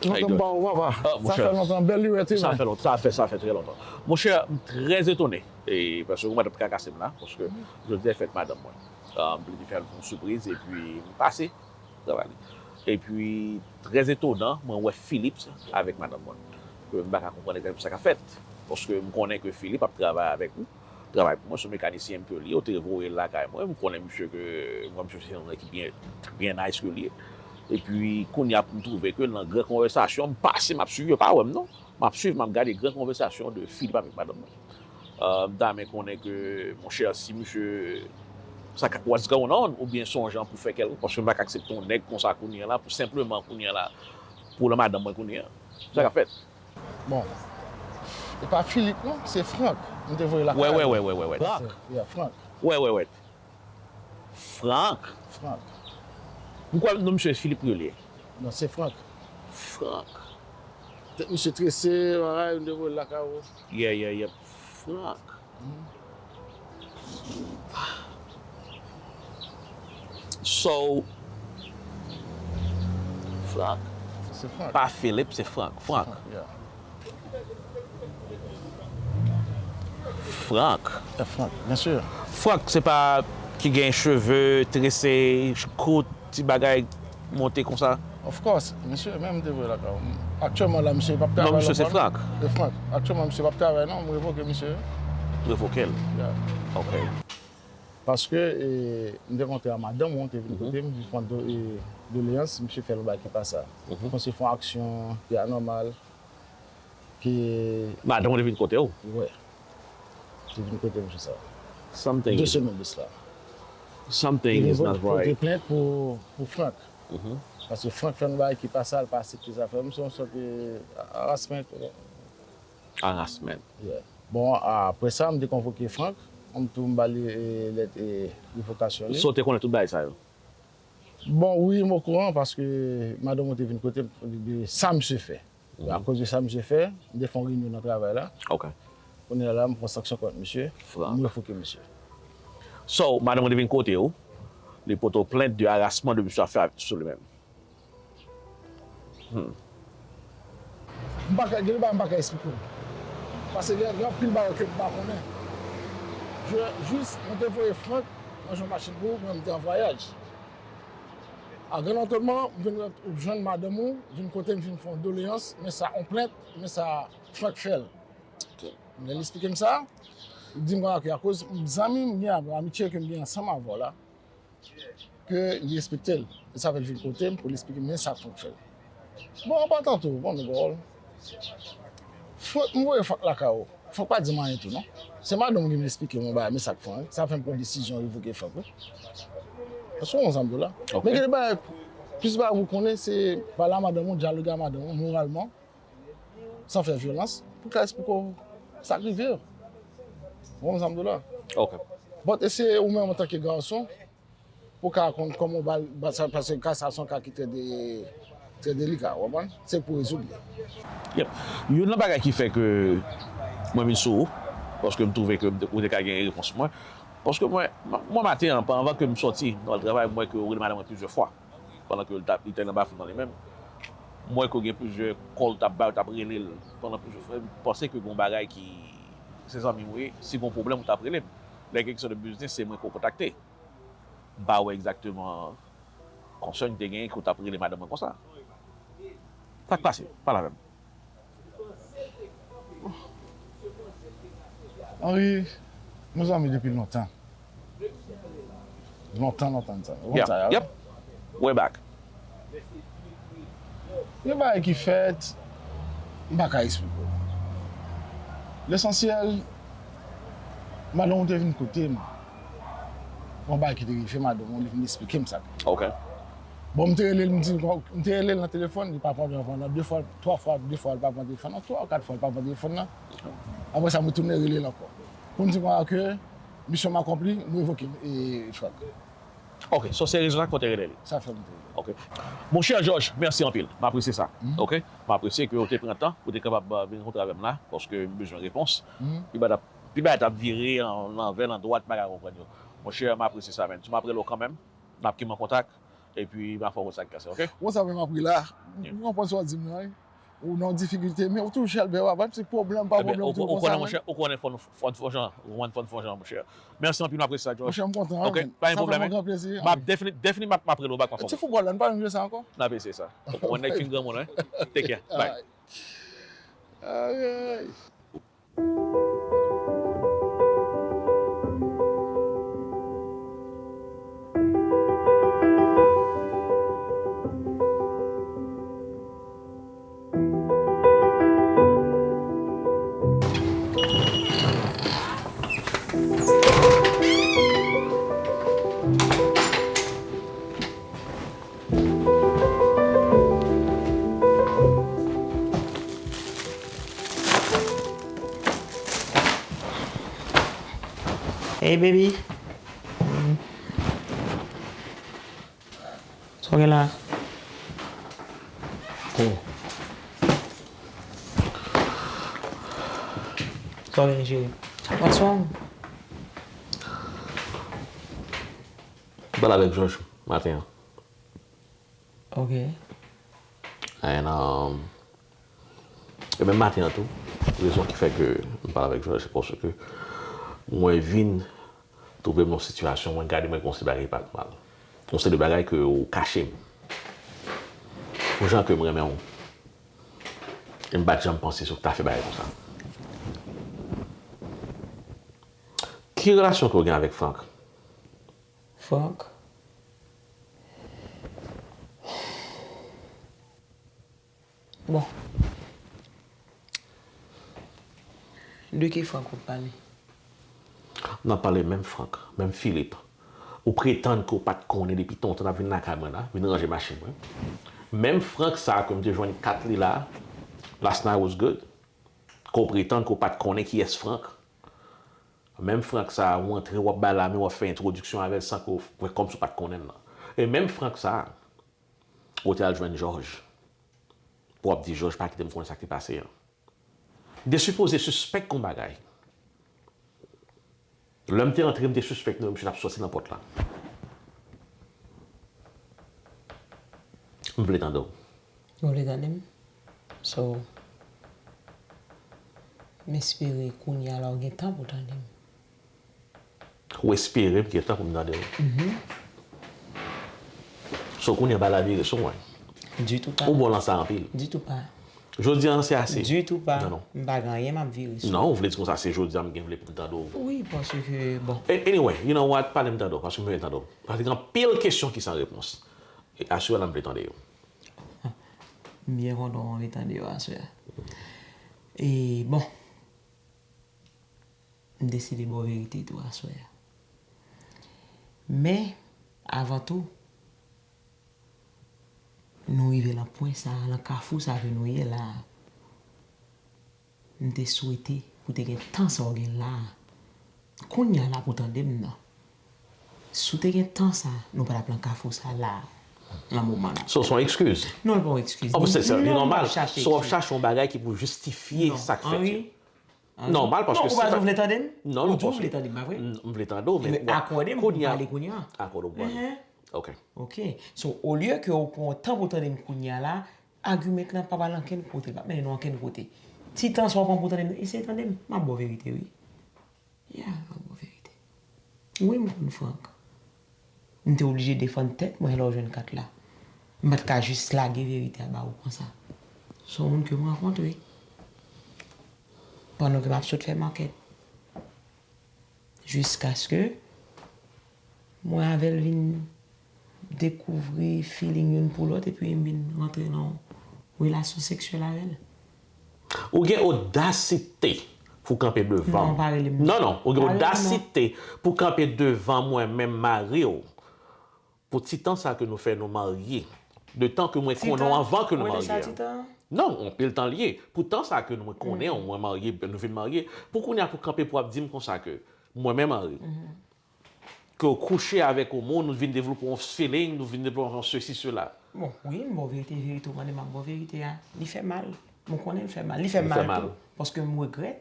Lontan m pa wè w, papa. Sa fè lontan, bèl lirèt wi. Sa fè lontan, sa fè, sa fè trè lontan. Monchè, m trè etone, e, paske ou madanm trakase m la, paske jodi a fèt madanm mwen. Li te fè yon sipriz, epi m pase travay li. Epi, trè etonan, mwen wè Philippe avèk madanm mwen. Ke m pa ka konprann egzakteman sa k ap fèt. Paske m konnen ke Philippe ap travay avèk nou. Travay pou mwen, se yon mekanisyen ke li ye, yo te voye l lakay mwen. M konnen misye ke, m wè misye se yon nèg ki byen, byen nice ke li ye. Epi, kounye a pou m twouve ke nan gran konvèsasyon, m pase, m ap swiv, yo pa wè m non. M ap swiv, m ap gade gran konvèsasyon de Philippe avèk madanm mwen. Euh, m ta renmen konnen ke, monchè, si misye, sa ka, what's going on, oubyen se yon jan pou fè kèlkonk, paske m pa ka aksepte yon nèg konsa kounye a la, pou senpleman kounye a la, pou lan madanm mwen kounye a. Sa k ap fèt? Bon, e pa Philippe non, se Franck. M te voye lakay li. Wè, wè, wè, wè, wè, wè. Franck? Yeah, Franck. Wè, wè, wè. Franck. Franck. M kwè non misye Philippe Brûlé. Non, se Franck. Franck. Tèt misye trese, bagay, m te voye l lakay ou. Yeah, yeah, yeah. Franck. So, Franck. Se Franck. Pa Philippe, se Franck. Franck. Franck, yeah. Franck. E Franck, byen si. Franck, se pa ki gen cheve trese, kout, ti bagay monte konsa? Of course, misye menm te voye lakay ou. Aktyèlman la, misye p ap travay. Non, misye se Franck. E Franck. Aktyèlman, misye p ap travay non, m revoke misye. Revoke l? Yeah. Ok. Paske, e, m te kontre a madanm ou, te vin kote m, vin fè yon do-, e, doleyans, misye fè l yon bagay ki pa sa. Panse fè yon aksyon ki anòmal. Ke madanm ou te vin kote w? Wi. Te vin kote m sou sa. Something. De semèn de sila. Something is not right. Li pote plent pou, pou Franck. Paske Franck fè yon bagay ki pa sa, l pa aksepte sa fè. M se yon sòt de harassment. Harassment. Yeah. Bon, apre sa, m te konvoke Franck. M tou m ba li, e, lèt, e, revokasyon li. So, w te konnen tout bagay sa yo? Bon, wi, m okouran paske madanm ou te vin kote m de sa misye fè. Akoz de sa misye fè, m te fè yon reyinyon nan travay la. Ok. Kounye a la, m pran sanksyon kont misye, m revoke misye. So, madanm ou te vin kote w, li pote w plent de arasman de misye ap fè sou li menm. Hmm. M pa ka, gen de bagay m pa ka eksplike w. Paske gen, gen anpil bagay ke m pa konnen. Je, jis, mwen te voye Franck nan yon machin pou ou, mwen m te an vwayaj. A Gran Antònman, m vin jwenn madanm ou, vin kote m vin fè yon doleyans, men sa yon plent, men sa Franck fè l. Ok. Lè l eksplike m sa, li di m konsa ke akoz zanmi m gen avè w, amitye ke m gen ansanm avè w la, ke li respekte l. E sa fè l vin kote m pou l eksplike m men sa Franck fè l. Bon, an patan tou, bon, nou gòl. Franck, m voye Franck lakay ou. Franck pa di m anyen tou, non. Se madanm ou ki vin eksplike m yon bagay, men sa k fè, wi. Sa fè m pran desizyon revoke Franck, wi. Èske w konn sa m di w la? Ok. Men gen de bagay, plis bagay pou w konnen, se pale a madanm ou, dyaloge a madanm ou, moralman, san fè vyolans, pou ka eksplike w sa k rive yo. Ou konprann sa m di w la? Ok. But, e se ou menm antanke gason, pou ka konn kòman w ba l, ba sa, paske ka sa se yon ka ki trè de, trè delika, w konprann? Se pou rezoud li. Yep. Youn nan bagay ki fè ke mwen vin sou ou, Paske m twouve ke m te, ou te ka gen repons mwen. Paske mwen, mwen maten an, anvan ke m sòti nan travay, m wè ke ou rele madanm mwen plizyè fwa. Pandan ke l t ap, li te nan bafou nan li menm. M wè ke gen plizyè kòl t ap bay, t ap rele l pandan plizyè fwa. M panse ke gen yon bagay ki, se zanmi m ou ye, si gen yon pwoblèm ou t ap rele m. Lè gen kesyon de biznis, se mwen ke w kontakte. M pa wè egzakteman konsèn te genyen ke w t ap rele madanm mwen konsa. Sa k pase? Pale avè m. Henry, nou zanmi depi lontan. Lontan, lontan de sa. Ou konn sa, yep. Way back. Gen bagay ki fèt, m pa ka eksplike w. Lesansyèl, madanm ou te vin kote m. Yon bagay ki te rive madanm ou, li vin eksplike m sa. Ok. Bon, m te rele l, m di, m te rele l nan telefòn, li pa pran pandan de fwa, twa fwa, de fwa, li pa pran telefòn nan, twa ou kat fwa, li pa pran telefòn nan. Apre sa, m retounen rele l ankò. Pou m di m ke misyon m akonpli, m revoke e, Frank. Ok, so se rezon sa k fè w te rele li? Sa fè m te rele. Ok. Monchè Jòj, mèsi anpil. M apresye sa. Ok? M apresye ke w te pran tan pou w te kapab vin rankontre avè m la, paske m bezwen repons. Pi ba, pi ba t ap vire nan anvè, nan dwat, m pa ka konprann yo. Monchè, m apresye sa, men. Si m ap rele w kanmenm, n ap kenbe an kontak, epi m ap fè w konn sa k pase, ok? Ou konn sa menm apre la, ou konprann sa w di m nan, wi. Ou nan difikilte, men ou toujou chèlbè, w ap ti pwoblèm pa pwoblèm, ou toujou konsa, wi. Ou konnen fòn fòn fòn jan, ou konprann fòn fòn jan, monchè. Mèsi anpil, m apresye sa, Jòj. Monchè, m kontan, ok, pa gen pwoblèm, wi. M ap definitely, definitely m ap rele w back. Ti foutbòl la, nou pa menm jwe sa ankò? N ap eseye sa. Ou wè nèg fin granmoun, wi. Take care. Bye. Alright. Hey baby. Sa w gen la? Oh. Sa w gen, cheri? What's wrong? M pale avèk Jòj maten an. Ok. And, um, e menm maten an tou, rezon ki fè ke m pale avèk Jòj, se paske mwen vin twouve m nan yon sitiyasyon, mwen gade mwen gen yon seri de bagay ki pa t nòmal. Yon seri de bagay ke ou kache m. Yon jan ke m renmen w. E m pa t janm panse si w ta fè bagay konsa. Ki relasyon ke w gen avèk Frank? Frank? Bon. De ki Frank w ap pale? M ap pale menm Frank, menm Philippe. Ou pretann ke w pa t konnen depi lontan n ap vin lakay mwen la, vin ranje machin mwen. Menm Frank sa a ke m te jwenn kat li la, last night was good. Ke w pretann ke w pa t konnen kiyès Frank. Menm Frank sa a, ou antre, w ap ba l lamen, w ap fè entwodiksyon avè l san ke w fè kòmsi w pa t konnen l lan. E menm Frank sa a, ou te al jwenn Jòj pou w ap di Jòj pa kite m konnen sa k te pase an. M te sipoze sispèk yon bagay. Lè m te antre, m te sispèk misye t ap sòti nan pòt la. M vle tande w. Ou vle tande m? So, m espere kounye a la w gen tan pou w tande m. Ou espere m gen tan pou m tande w? So, kounye a bagay la vire sou mwen. Ditou pa. Ou bon nan sa anpil. Ditou pa. Jodi a, se ase. Ditou pa. Non, non. M pa gen anyen m ap vire sou. Non, ou vle di konsa se jodi a m gen vle pou m tande w. Wi, paske, bon. Anyway, you know what? Pale m tande w, paske m bezwen tande w. Paske gen anpil kesyon ki san repons. E aswè la m vle tande yo. M byen kontan w anvi tande yo aswè a. E, bon. M deside ba w verite tou aswè a. Men, avan tou, nou rive lan pwen sa a, lan kafou sa a ke nou ye la a. M te swete pou te gen tan sa w gen la a. Kounye a la pou tande m nan. Si w te gen tan sa, nou pa t ap lan kafou sa la, lan moman la. So, se yon ekskiz? Non, li pa yon ekskiz. Oh, se, se, li nòmal. So, w ap chache yon bagay ki pou jistifye sa k fèt yo. Nòmal, paske Non, ou pa di w vle tande m? Non, Ou di w vle tande m, pa vre? M vle tande w, men Akòde m pou m pale kounye a. Akòde w pou pale. Ok. So, olye ke ou pran tan pou tande m kounye a la, agiman lan pa pral ankenn kote, l p ap mennen nou ankenn kote. Ti tan sa w pran pou tande m, eseye tande m, m ap ba w verite, wi. Yeah, m ap ba w verite. Wi, m konn frank. M te oblije defann tèt mwen lè w jwenn kat la. M pa t ka jis lage verite a ba ou konsa. Se yon moun ke m rankontre pandan ke m ap sot fè makèt. Jiskaske mwen avè l vin dekouvri feeling youn pou lòt epi m vin rantre nan yon relasyon seksyèl avè l. Ou gen odasite pou kanpe devan m. Non, pa rele m non. Non, non, ou gen odasite pou kanpe devan mwen menm mari w. Pou ti tan sa ke nou fè nou marye. De tan ke mwen konnen w anvan ke nou marye. Non, anpil tan l ye. Pou tan sa ke mwen konnen w, mwen marye, nou vin marye. Pou kounye a pou kanpe pou ap di m konsa ke mwen menm mari. Ke w kouche avèk yon moun, nou vin devlope yon feeling, nou vin devlope yon sesi, sela. Bon, wi, m ba w verite, verite, ou mande m ap ba w verite a. Li fè mal. Mwen konnen l fè mal. Li fè mal tou. Paske m regrèt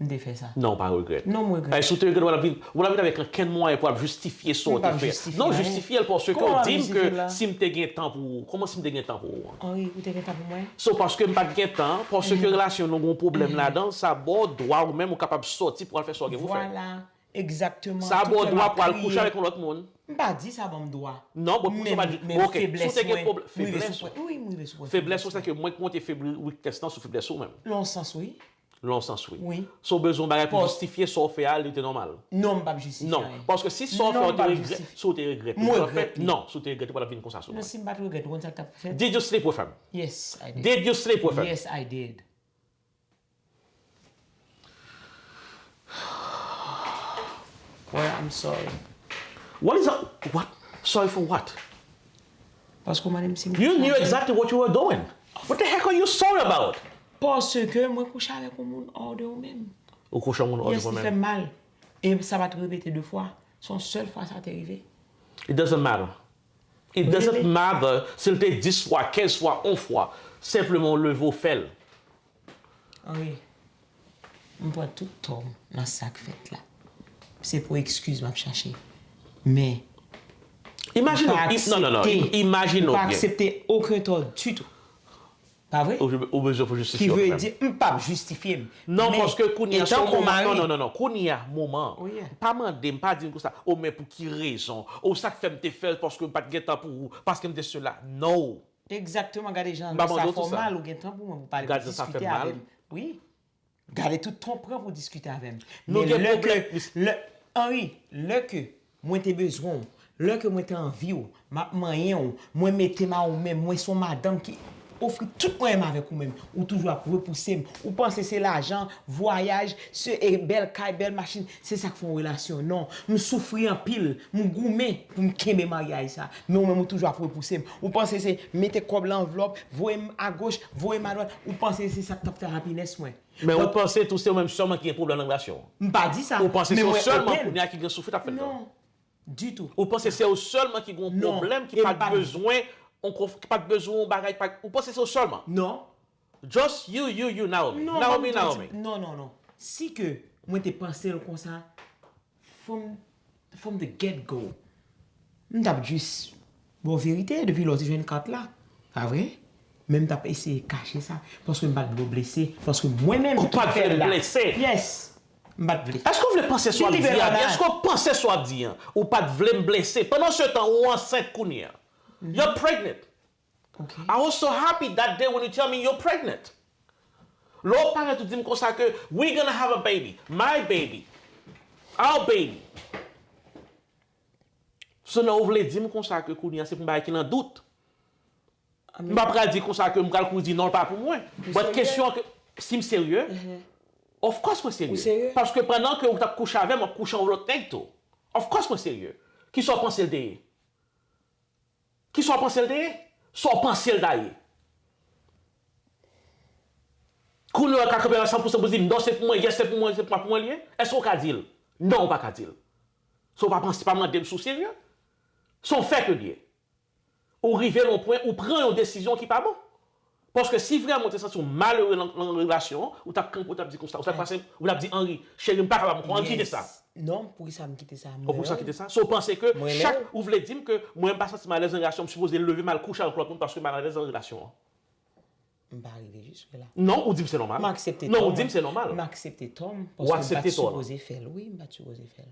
m te fè sa. Non, w pa regrèt. Non, m regrèt. Si w te regrèt, w pa t ap vin, w pa t ap vin avèk ankenn mwayen pou ap jistifye sa w te fè. Non, jistifye l paske w di m ke si m te gen tan pou ou. Kòman si m te gen tan pou ou? Henri, ou te gen tan pou mwen? So, paske m pa t gen tan, paske relasyon nou gen yon pwoblèm ladan, sa ba w dwa ou menm ou kapab sòti pou al fè sa w gen pou fè. Vwala. Egzakteman. Sa ba w dwa pou al kouche avèk yon lòt moun. M pa di sa ban m dwa. Non, bon, pou sa pa di. Men feblès mwen, m rive sou pwen. Wi, m rive sou pwen. Feblès ou, se ke mwen k monte feblès, weakness lan sou feblès ou menm. Nan yon sans, wi. Nan yon sans, wi. So w bezwen yon bagay pou jistifye sa w fè a, li te nòmal. Non, m p ap jistifye anyen. Non, paske si sa w fè, si w te regrèt, non, si w te regrèt, ou pa t ap vin konsa sou mwen. Non, si m pa t regrèt, ou konn sa k t ap fèt? Did you sleep with him? Yes, I did. Did you sleep with him? Yes, I did. Well, I'm sorry. What is that? What? Sorry for what? Paske w mande m si m You knew exactly what you were doing. What the heck are you sorry about? Paske mwen kouche avèk yon moun hors de ou menm. Ou kouche yon moun hors de ou menm. Yes, li fè m mal. E sa pa t repete de fwa. Se yon sèl fwa sa te rive. It doesn't matter. It doesn't matter si l te dis fwa, kenz fwa, yon fwa. Senpleman w leve w fè l. Wi. M pran tout tò m nan sa k fèt la. Se pou eskiz m ap chache. Men Imajine w, non, non, non, imajine w byen. Ou pa aksepte okenn tò ditou. Pa vre? Ou bezwen pou jistifye w menm. Ki vle di m p ap jistifye m. Non, paske kounye a se yon moman. Non, non, non, non. Kounye a moman an. Pa mande m, pa di m konsa. O, men pou ki rezon? O, sa k fè m te fè l paske m pa t gen tan pou ou, paske m te sela. No. Egzakteman, gade jan sa fè w mal, ou gen tan pou mwen pou pale, pou diskite avè m. Wi. Gade tout tan w pran pou diskite avè m. Men lè ke, lè, Henri, lè ke mwen te bezwen w, lè ke mwen te anvi w, m ap manyen w, mwen mete m a ou menm, mwen se yon madanm ki ofri tout mwayen m avèk ou menm, ou toujou ap repouse m, ou panse se lajan, vwayaj, se, e bèl kay, bèl machin, se sa k fè yon relasyon. Non, m soufri anpil, m goumen pou m kenbe maryaj sa, men ou menm ou toujou ap repouse m. Ou panse se mete kòb lan anvlòp, voye m agoch, voye m adwat, ou panse se sa k t ap fè happiness mwen. Men ou panse tou se ou menm sèlman ki gen pwoblèm nan relasyon an? M pa di sa. Ou panse se ou sèlman kounye a ki gen soufri t ap fè l? Non. Ditou. Ou panse se ou sèlman ki gen yon pwoblèm, ki pa t bezwen, ki pa t bezwen yon bagay, ou panse se ou sèlman? Non. Just you, you, you, Naomi. Naomi, Naomi. Non, non, non. Si ke mwen te panse l konsa, from, from the get go, m t ap jis ba w verite depi lè w te jwenn kat la. Pa vre? Men m t ap eseye kache sa. Paske m pa t vle w blese. Paske mwen menm ki fè l la. Ou pa t vle m blese? Yes. M pa t vle. Èske w vle panse sa w ap di a? Èske w panse sa w ap di a? Ou pa t vle m blese. Pandan se tan, ou ansent kounye a. You're pregnant. I was so happy that day when you tell me you're pregnant. Lè w parèt ou di m konsa ke we gonna have a baby, my baby, our baby. So nan ou vle di m konsa ke kounye a se pou yon bagay ki nan dout. M pa pral di konsa ke m pral kouri di non l pa pou mwen. But kesyon an ke si m serye, of course mwen serye. Paske pandan ke ou t ap kouche avè m, w ap kouche yon lòt nèg tou. Of course mwen serye. Kisa w panse l te ye? Kisa w panse l te ye? Sa w panse l ta ye? Kounye a w ka kanpe la san pousan pou di m non, se pou mwen, yes, se pou mwen, se pa pou mwen li ye? Èske w ka di l? Non, ou pa ka di l. So, w pa panse, pa mande m si w serye. Se yon fè ke l ye. Ou rive nan yon pwen, ou pran yon desizyon ki pa bon. Paske si vrèman ou te santi w malere nan, nan relasyon an, ou t ap kanpe, ou t ap di konsa, ou t ap pase, ou t ap di, Henry, cheri, m pa kapab ankò, ann kite sa. Non, poukisa m kite sa? Mwen. Poukisa kite sa? So, w panse ke chak ou vle di m ke mwen m pa santi m alèz nan relasyon, m sipoze leve m al kouche avèk lòt moun paske m pa alèz nan relasyon an? M pa rive jiske la. Non, ou di m se nòmal. M aksepte tò. Non, ou di m se nòmal. M aksepte tò m. Paske m pa t sipoze fè l. Wi, m pa t sipoze fè l.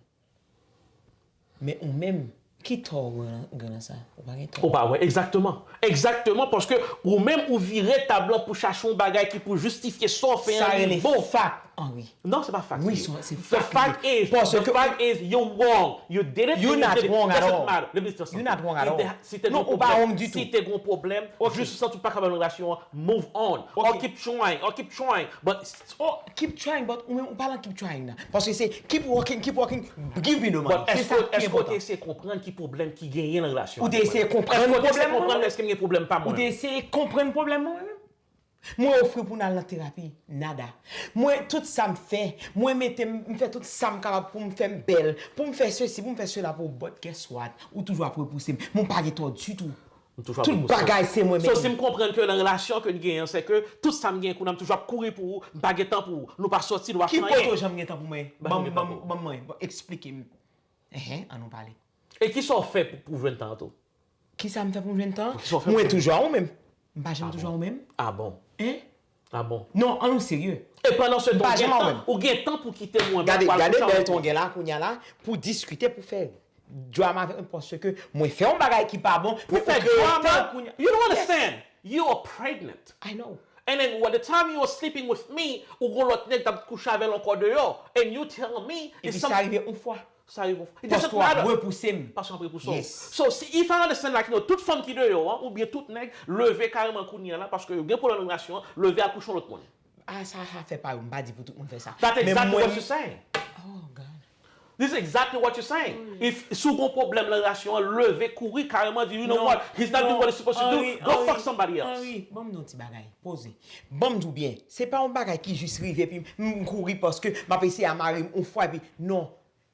Men ou menm, ki tò ou gen nan sa? Ou pa gen tò. Ou pa wè, egzakteman. Egzakteman, paske ou menm ou vire tab lan pou chache yon bagay ki pou jistifye sa w fè an li bon. Sa rele fact, Henry. Non, se pa fact. Wi, se fact. The fact is, the fact is, you're wrong. You did it. You're not wrong at all. Let me tell you something. You're not wrong at all. Non, ou pa wrong ditou. Si te gon pwoblèm, jis ou santi ou pa kapab nan relasyon an, move on. Or keep trying, or keep trying. But Oh, keep trying, but ou menm ou pa nan keep trying nan. Paske se keep working, keep working, give me the money. Se sa ki enpòtan. Èske w te eseye konprann ki pwoblèm ki genyen nan relasyon an? Ou te eseye konprann pwoblèm mwen? Èske w te eseye konprann pwoblèm pa mwen? Ou te eseye konprann pwoblèm mwen menm? Mwen ofri pou n al nan terapi, nada. Mwen, tout sa m fè, mwen mete m, m fè tout sa m kapab pou m fè m bèl, pou m fè sesi, pou m fè sela pou ou, but guess what? Ou toujou ap repouse m. Men w pa gen tò ditou. Tout bagay se mwen menm. So, si m konprann ke nan relasyon ke n genyen an, se ke tout sa m genyen kounye a, m toujou ap kouri pou ou, m pa gen tan pou ou, nou pa sòti, nou pa fè anyen. Ki kote w janm gen tan pou mwen? Ban m, ban m, ban m, eksplike m. Enhen, ann nou pale. E kisa w fè pou, pou jwenn tan an tou? Kisa m fè pou m jwenn tan an? Mwen toujou a ou menm. M pa janm toujou a ou menm. Ah bon? Hein? Ah bon? Non, ann nou serye. E pandan se tan, ou gen tan, ou gen tan pou kite mwen, gade, gade bèl ton gen la, kounye a la, pou diskite, pou fè drama avèk mwen, paske mwen fè yon bagay ki pa bon, men ou kreye tan kounye a. You don't understand. You are pregnant. I know. And then, by the time you were sleeping with me, ou gon lòt nèg t ap kouche avè l ankò deyò. And you tell me. Epi sa rive yon fwa. Sa rive yon fwa. Paske w ap repouse m. Paske w ap repouse m. So, if I understand, like, you know, tout fanm ki deyò an, oubyen tout nèg, leve kareman kounye a la, paske yo gen pwoblèm nan relasyon an, leve al kouche yon lòt moun. Ah, sa, sa fè pa yo, m pa di pou tout moun fè sa. That's exactly what you're saying. Oh God. This is exactly what you're saying. If, si w gon pwoblèm nan relasyon an, leve, kouri, kareman di, you know what, he's not doing what he's supposed to do, go fuck somebody else. Henry, ban m di w yon ti bagay, poze. Ban m di w byen, se pa yon bagay ki jis rive epi m kouri paske m ap eseye a mare m yon fwa epi, non.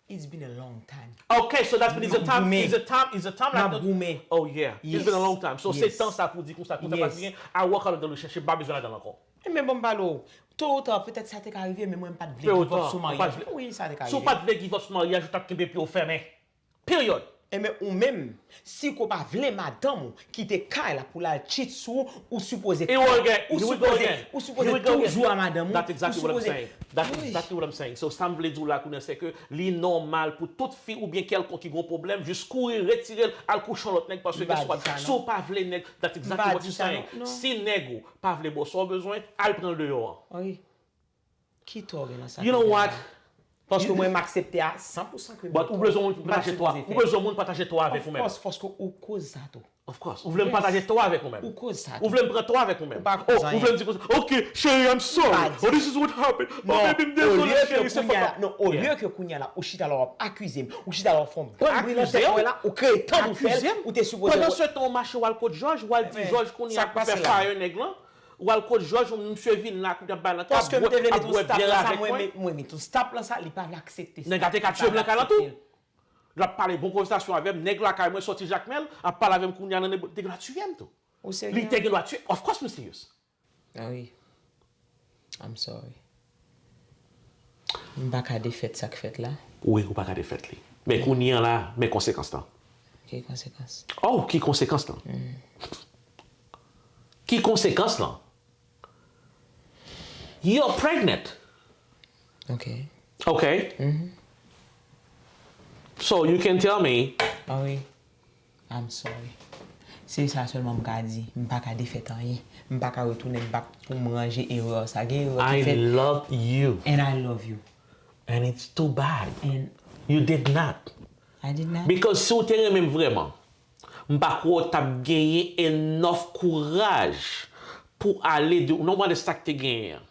It's been a long time. Okay, so that's been, it's a time, it's a time, it's a time like the, oh yeah, it's been a long time. So se tan sa pou di konsa, konsa pa gen, I walk out of the relationship, m pa bezwen ladan l ankò. Enben ban m pale w, to ou ta, petèt sa te ka rive, men mwen m pa t vle give up sou maryaj. Wi, sa te ka rive. Si w pa t vle give up sou maryaj, ou t ap kenbe pye w fèmen. Period. Enben ou menm, si ke w pa vle madanm ou kite kay la pou l al cheat sou ou, ou sipoze, ou sipoze, ou sipoze toujou a madanm ou, ou sipoze. That's exactly what I'm saying. That's exactly what I'm saying. So sa m vle di w la kounye a se ke li nòmal pou tout fi oubyen kèlkonk ki gon pwoblèm, jis kouri retire l al kouche yon lòt nèg paske guess what? Si w pa vle nèg, that's exactly what you're saying. Si nèg ou pa vle ba w sa w bezwen, al pran l deyò an. Ki tò w gen nan sa? You know what? Paske mwen m aksepte a san pou san ke. But ou bezwen moun pou pataje tò a, ou bezwen moun pataje tò a avèk ou menm. Of course, paske ou koz sa tou. Of course. Ou vle m pataje tò a avèk ou menm? Ou koz sa tou. Ou vle m pran tò a avèk ou menm? Ou pa koz anyen. Ou vle m di konsa, ok, cheri, I'm sorry. Oh, this is what happened. Oh, baby, m dezole, cheri, se fòt mwen. Non, olye ke kounye a la, ou chita la w ap akize m, ou chita la w ap fè yon bann bri nan tèt mwen la, ou kreye tan pou fè l, ou te sipoze. Pandan se tan ou mache w al kot Jòj, w al di Jòj kounye a pou fè fire nèg lan. W al kot Jòj, yon misye vin la, kounye a bay nan kab, bwè, ap bwè byè avèk mwen. Mwen met yon stop lan sa, li pa vle aksepte sa. Nèg la te ka tiye m lakay lan tou. L ap pale bon konvèsasyon avè m, nèg lakay mwen sòti Jakmèl, ap pale avè m kounye a nan nèg, te gen dwa tiye m tou. Ou serye? Li te gen dwa tiye, of course m serious. Ah wi. I'm sorry. M pa ka defèt sa k fèt la. Wi, ou pa ka defèt li. Men kounye a la, men konsekans lan. Ki konsekans? Oh, ki konsekans lan? Ki konsekans lan? You're pregnant. Ok. Ok. So you can tell me. Ah wi. I'm sorry. Se sa sèlman m ka di. M pa ka defèt anyen. M pa ka retounen back pou m ranje erè sa. Gen erè ki fèt. I love you. And I love you. And it's too bad. And you did not. I did not. Because si w te renmen m vrèman, m pa kwè w t ap genyen enough kouraj pou ale de, non, w pa de sa k te genyen an.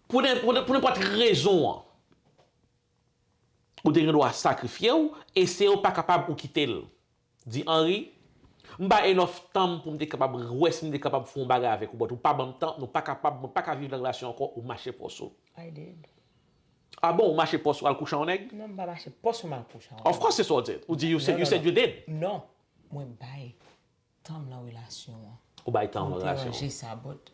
Pou nenpòt rezon an, ou te gen dwa sakrifye w, e se w pa kapab ou kite l. Di Henry, m bay enough tan m pou m te kapab wè si m te kapab fè yon bagay avèk ou, but ou pa ban m tan, nou pa kapab, mwen pa ka viv nan relasyon ankò, ou mache pòs ou. I did. Ah bon, ou mache pòs ou al kouche a yon nèg? Non, m pa mache pòs mwen al kouche a yon nèg. Of course, se sa w di. Ou di, you said, you said you did. Non, mwen bay tan m nan relasyon an. ou bay tan nan relasyon. Ou te ranje sa, but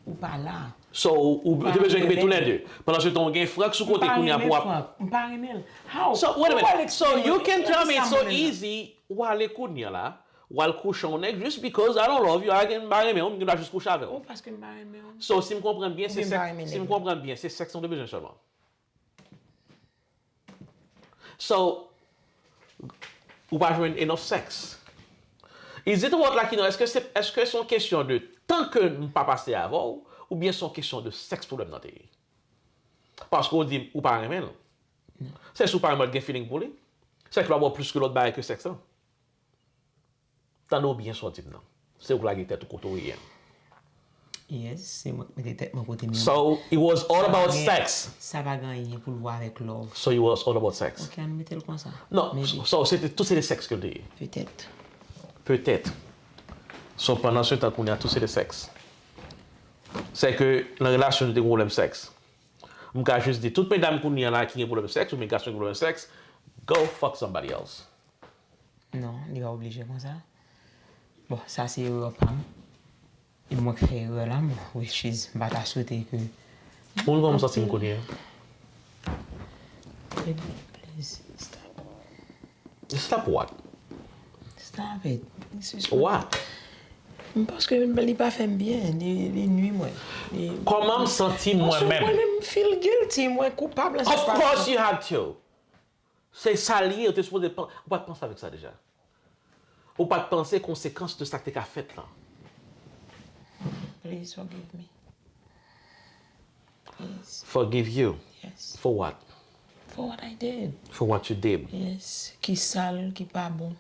ou pa la. So, ou te bezwen kenbe toulède. Pandan se tan, ou gen Frank sou kote kounye a pou ap. M pa renmen Frank. M pa renmen l. How? So, wait a minute. So, you can tell me it's so easy, ou ale kounye a la, ou al kouche yon nèg just because I don't love you, I can, m pa renmen w, m gen dwa just kouche avè w. Oh, paske m pa renmen w. So, si m konprann byen, se sèks, si m konprann byen, se sèks ou te bezwen sèlman. So, ou pa jwenn enough sex. Is it about like, you know, èske se, èske se yon kesyon de tan ke m pa pase avè w, oubyen se yon kesyon de sèks pwoblèm nan te ye? Paske w di ou pa renmen l. Se si w pa renmen l, gen feeling pou li. Sèks la ba w plis ke lòt bagay ke sèks lan. Tande w byen sa w di m nan. Se ou k lage tèt ou kote w ye an. Yes, se mwen k mete tèt mwen kote m ye. So, it was all about sex. Sa pa gen anyen pou l wè avèk love. So, it was all about sex. Ok, ann mete l konsa. Non, so, se te, tout se te sèks ke l te ye. Petèt. Petèt. So, pandan se tan kounye a, tout se te sèks. Se ke nan relasyon nou te gen pwoblèm sèks. M ka jis di, tout medam kounye a la ki gen pwoblèm sèks, oubyen gason ki gen pwoblèm sèks, go fuck somebody else. Non, li pa oblije konsa. Bon, sa se erè pa m. E mwen k fè erè la, which is, m pa ta swete ke. Moun kòman m santi m kounye a? Baby, please, stop. Stop what? Stop it. What? Paske li pa fè m byen, li, li nwi mwen. Kòman m santi mwen menm? Mwen menm m feel guilty, mwen koupab nan sa k pase. Of course you had to. Se sa l ye, ou te sipoze, ou pa t panse avèk sa deja. Ou pa t panse konsekans de sa k te ka fèt lan. Please forgive me. Please. Forgive you? Yes. For what? For what I did. For what you did? Yes. Ki sal, ki pa bon.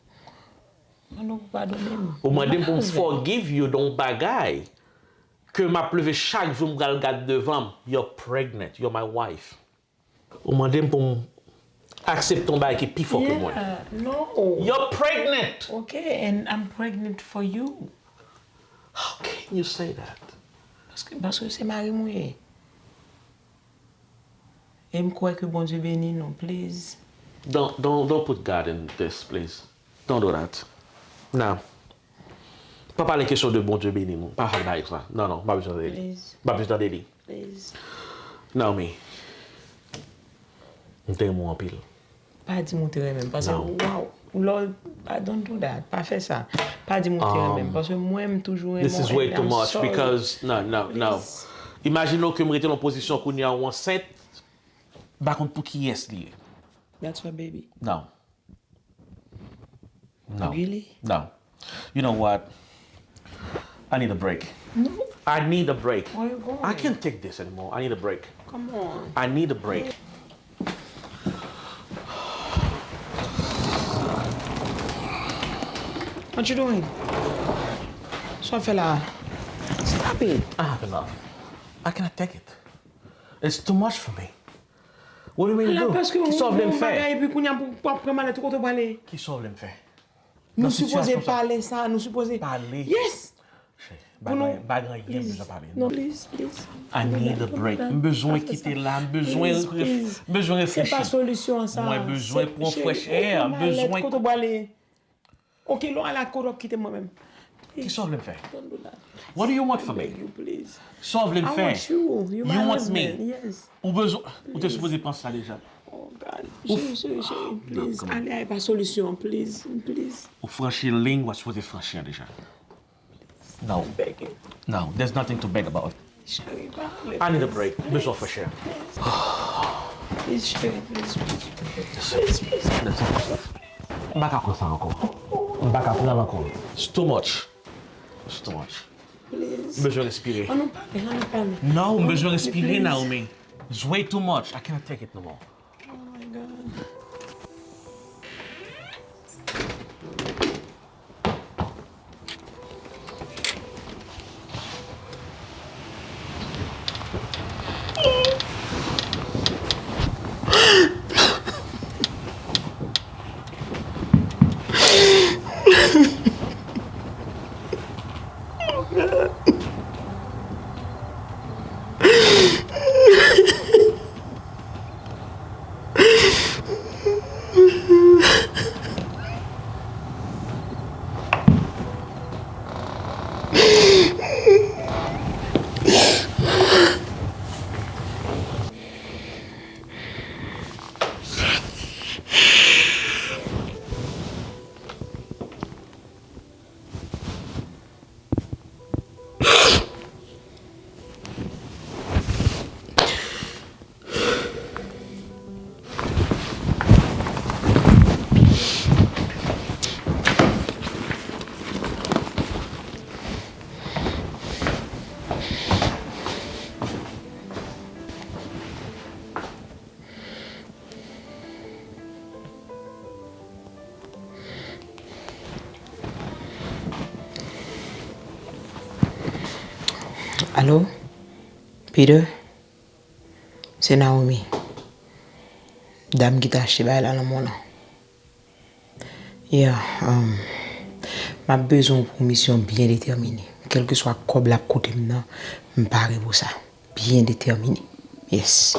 Mwen nou padone m. Ou mande m pou m forgive you de yon bagay ke m ap leve chak jou m pral gad devan m. You're pregnant. You're my wife. Ou mande m pou m aksepte yon bagay ki pi fò ke mwen. Yeah, no. You're pregnant. Ok, and I'm pregnant for you. How can you say that? Paske, paske se mari m ou ye. E m kwè ke Bondye beni nou, please. Don't, don't, don't put God in this, please. Don't do that. Now, pa pale kesyon de Bondye beni nou. Pa fè bagay sa. Non, non, m pa bezwen tande li. M pa bezwen tande li. Please. Naomi, m te renmen w anpil. Pa di m ou te renmen m, paske, wow, Lord, I don't do that. Pa fè sa. Pa di m ou te renmen m, paske mwen, m toujou renmen w. This is way too much because, no, no, no. Imajine w ke m rete nan pozisyon kounye a ou ansent, m pa konn pou kiyès li ye. That's my baby. No. No. Really? No. You know what? I need a break. No. I need a break. Where you going? I can't take this anymore. I need a break. Come on. I need a break. What you doing? Sa w fè la? Stop it. I have enough. I cannot take it. It's too much for me. What do you mean to do? Kisa w vle m fè? Epi kounye a pou ap pran malèt ou kote w prale. Kisa w vle m fè? Nou sipoze pale sa, nou sipoze. Pale. Yes. Pa gen anyen m bezwen pale. Non, please, please. I need a break. M bezwen kite la, m bezwen, m bezwen reflechi. Se pa solisyon sa. Mwen bezwen pran fresh air, m bezwen. Kote w prale. Ok, lè w ale ak kote w ap kite mwen menm. Kisa w vle m fè? Don't do that. What do you want from me? Beg you, please. Sa w vle m fè? I want you. You my You want me? Husband. Yes. Ou bezwen, ou te sipoze panse sa deja. Oh God. Cheri, cheri, cheri, please. Ale, ale pa solisyon, please, please. Ou franchi liy, w ap sipoze franchi an deja. No. Begging. No, there's nothing to beg about. Cheri, pa vle. I need a break. M bezwen fresh air. Please, cheri, please, please. Please, please. M pa ka pran sa ankò. M pa ka pran l ankò. It's too much. It's too much. Please. M bezwen respire. Ann nou pale, ann nou pale. No, m bezwen respire, Please. Naomi. It's way too much. I cannot take it no more. Oh my God. Alo? Peter? Se Naomi. Dam ki te achte bagay la nan mwen lan. Yeah, um, m ap bezwen w pou yon misyon byen detèmine. Kèlkeswa kòb l ap koute m nan, m pare pou sa. Byen detèmine. Yes.